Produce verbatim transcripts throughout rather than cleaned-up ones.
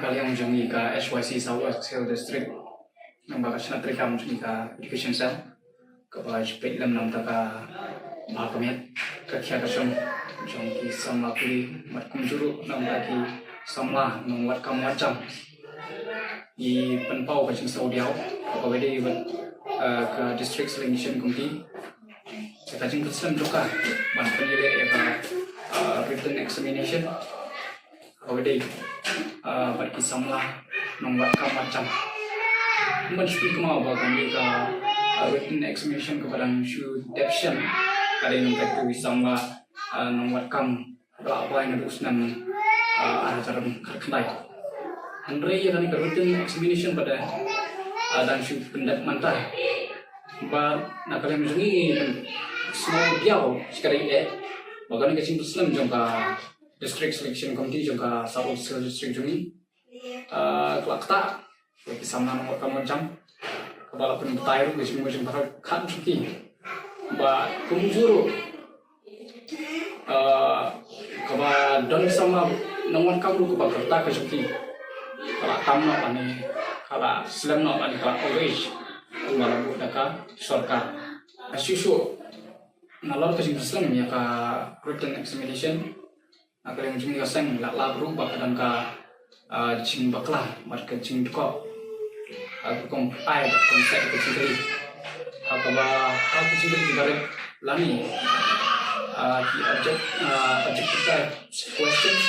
Ka liang jong ngi ka H Y C South West Khasi Hills District, nang ba ka shnat treikam jong ngi ka Education Cell, kaba ju peit lem namar ka bha ka miat, ka khia ka shong jong ki samla pule, bad kumjuh ruh namar ki samla nongwad kam wad jam. Ngi pynpaw ka jingsngewdiaw kaba dei bad, eh, ka District Selection Committee, ka jingpynslem jong ka ban pynïaleh ïa ka, eh, written examination kaba dei, eh, bad ki samla nongwad kam wad jam. Ban shu kynmaw ba kane ka, eh, written examination kaba dang shu dep shen ka dei namar ki samla, eh, nongwad kam ba la apply naduh u snem, eh, ar hajar khatkhyndai. Hynrei ïa kane ka written examination pat, eh, dang shu pyndep mynta. Bad na ka liang jong ngi, sngewdiaw shikatdei eh ba kane ka jingpynslem jong ka District Selection Committee jong ka South West Khasi Hills District jong ngi, eh, ka la ktah ïa ki samla nongwad kam wad jam, kaba la pynbatai ruh ka jingmut jingpyrkhat jong ki. Bad kumjuh ruh, eh, kaba don ki samla nongwad kam ruh kaba ka rta ka jong ki ka la tam noh lane ka la slem noh lane ka la old age, kumba la buh da ka sorkar. Shuh shuh nalor ka jingpynslem ïa ka written examination, na ka liang jong ngi ka seng la lap ruh ba ka don ka, ah, jingbakla bad ka jingdkop, ah, ka rukom ai bad ka rukom set ka jingkylli, ah, kaba, ah, ka jingkylli kiba rit lane, ah, ki object, ah, objective type questions,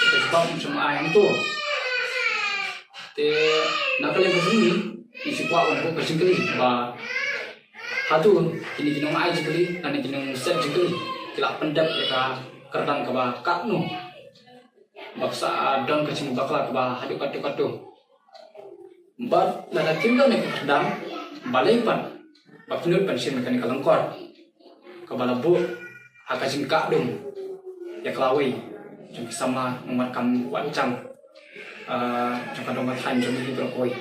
ka jubab ym shym ai hangto. Te na ka liang ka jong ngi, ngi shu kwah ban buh ka jingkylli ba hato kine ki nongai jingkylli lane ki nongset jingkylli ki la pyndep ïa ka kyrdan kaba katno, ba ka sa don ka jingbakla kaba haduh katto katto. Bad lada kim don ïa ka kyrdan, balei pat ba pynlut ban shim ïa kane ka lyngkor kaba la buh ha ka jingkah dum ïa ka lawei jong ki samla nongwad kam wad jam, ah, jong ka dong ka thaiñ jong ngi baroh kawei.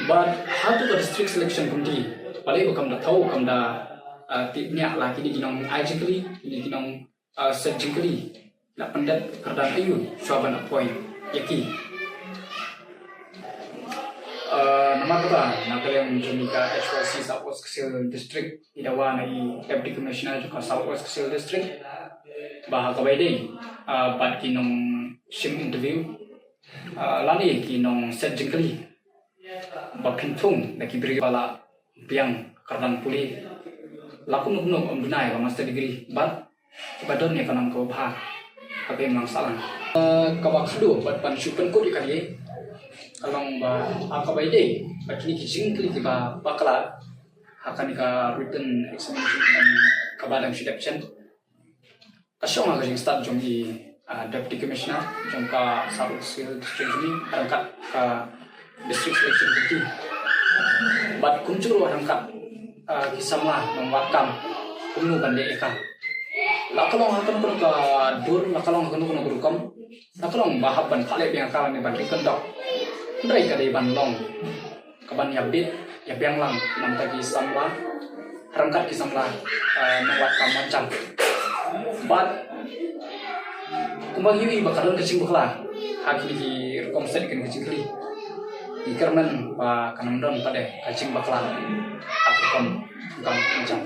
Bad hato ka District Selection Committee, balei ba kam da thaw, kam da, ah, tip ñiah la kine ki nongai jingkylli, kine ki nong, ah, set jingkylli, la pyndep kyrdan aïu shuwa ban appoint ïa ki. Ah, namar kata, na ka liang jong ngi ka H Y C South West Khasi Hills District, ngi dawa na i Deputy Commissioner jong ka South West Khasi Hills District ba ha kaba ïadei, ah, bad ki nongshim interview, ah, lane ki nongset jingkylli, ba phin thung da ki briew ba la biang kyrdan pule, la kumno kumno, ym duna ïa ka master degree, bad kiba don ïa ka nam kaba bha, ka bym lang sahlang. Eh, kaba khadduh bad ban shu pynkut ïa kane ka long ba ha kaba ïadei bad kine ki jingkylli kiba bakla ha kane ka written examination kaba dang shu dep shen, ka shong ha ka jingstad jong i, ah, Deputy Commissioner jong ka South West Khasi Hills District jong ngi, ryngkat ka District Selection Committee. Bad kumjuh ruh ryngkat, ah, ki samla nongwad kam kumno ban leh ïa ka. La ka long ha kano kano ka dur, la ka long ha kano kano ka rukom, la ka long ba hap ban pynleh biang ïa ka lane ban reconduct. Hynrei ka dei ban long kaban ïabit ïabiang lang namar ki samla, ryngkat ki samla, eh, nongwad kam wad jam. Bad kumba ngi ïohi ba ka don ka jingbakla ha kine ki rukom set kine ki jingkylli, ngi kyrmen ba kan ym don pat de ka jingbakla ha ka rukom kam wad jam.